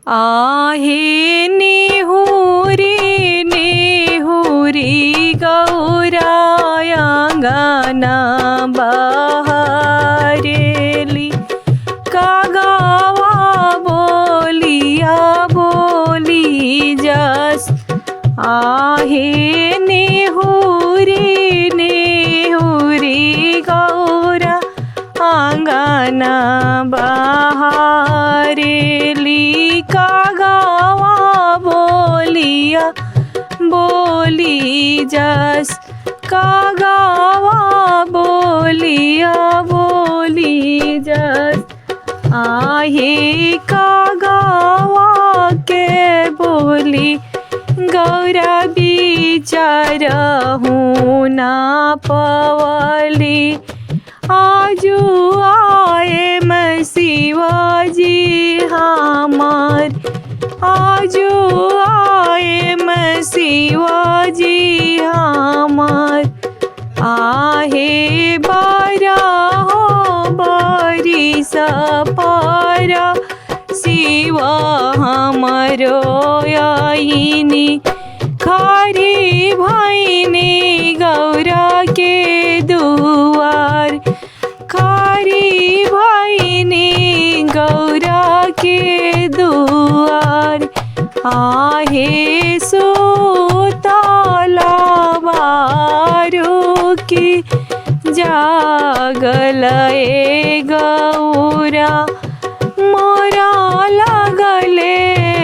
आहे निहुरी निहुरी गौरायांगना बहारेली कागावा बोलिया बोली जस। आहे निहुरी निहुरी गौरा आंगना बहारेली कागावा बोलिया बोली जस। कागावा बोलिया बोली जस। आहे कागावा के बोली गौरा बिचार ना पवली। आजू आए शिवाजी हमार, आजू आए शिवाजी हमार। आहे बारा हो बारिश पारा शिवा हमरो आईनी। खारी भैनी गौरा के दुआर, खारी भैनी गौरा के दुआर। आहे सुतला बारू की जागल ए गौरा, मोरा लगले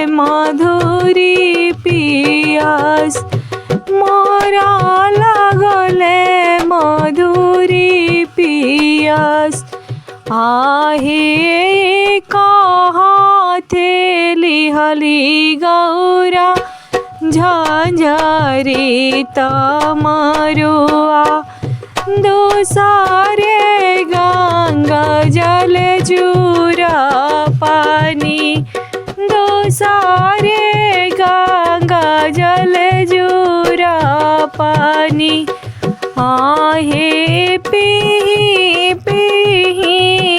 मधुरी पियास, मोरा लगले मधुरी पियास। आहे कहाँ थे लिहली गौरा झांझरी तमरुआ। दोसारे गंगा जल जूरा पानी, दोसारे गंगा जल जूरा पानी। आहे पीही पीही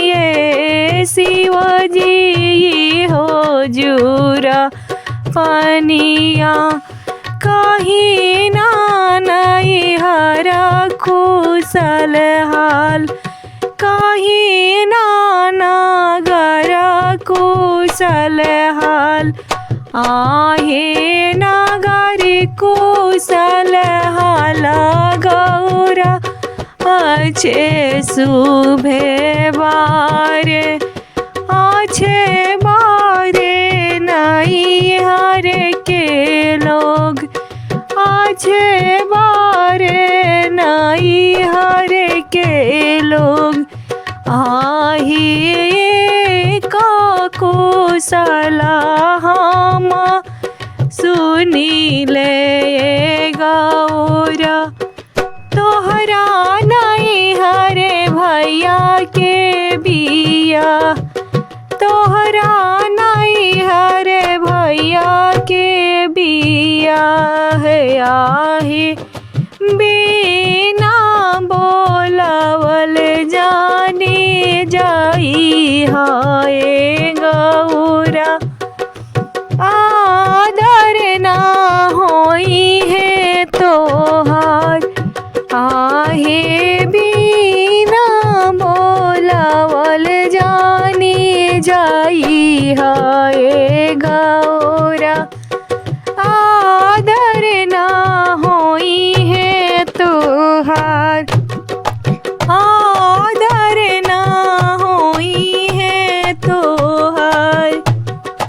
ये शिवजी हो जूरा पनिया। कहीं ना नहीं हरा कुशल हाल, कहीं ना नागर कुशल हाल। आहे नागर कुशल हाल गौरा अच्छे शुभे बारे, आछे बारे नहीं हरे के लोग, आछे बारे नहीं हरे के लोग। आहे का कुशला हम सुनी ले गौरा। तोहरा नहीं हरे भैया के बिया, तोहरा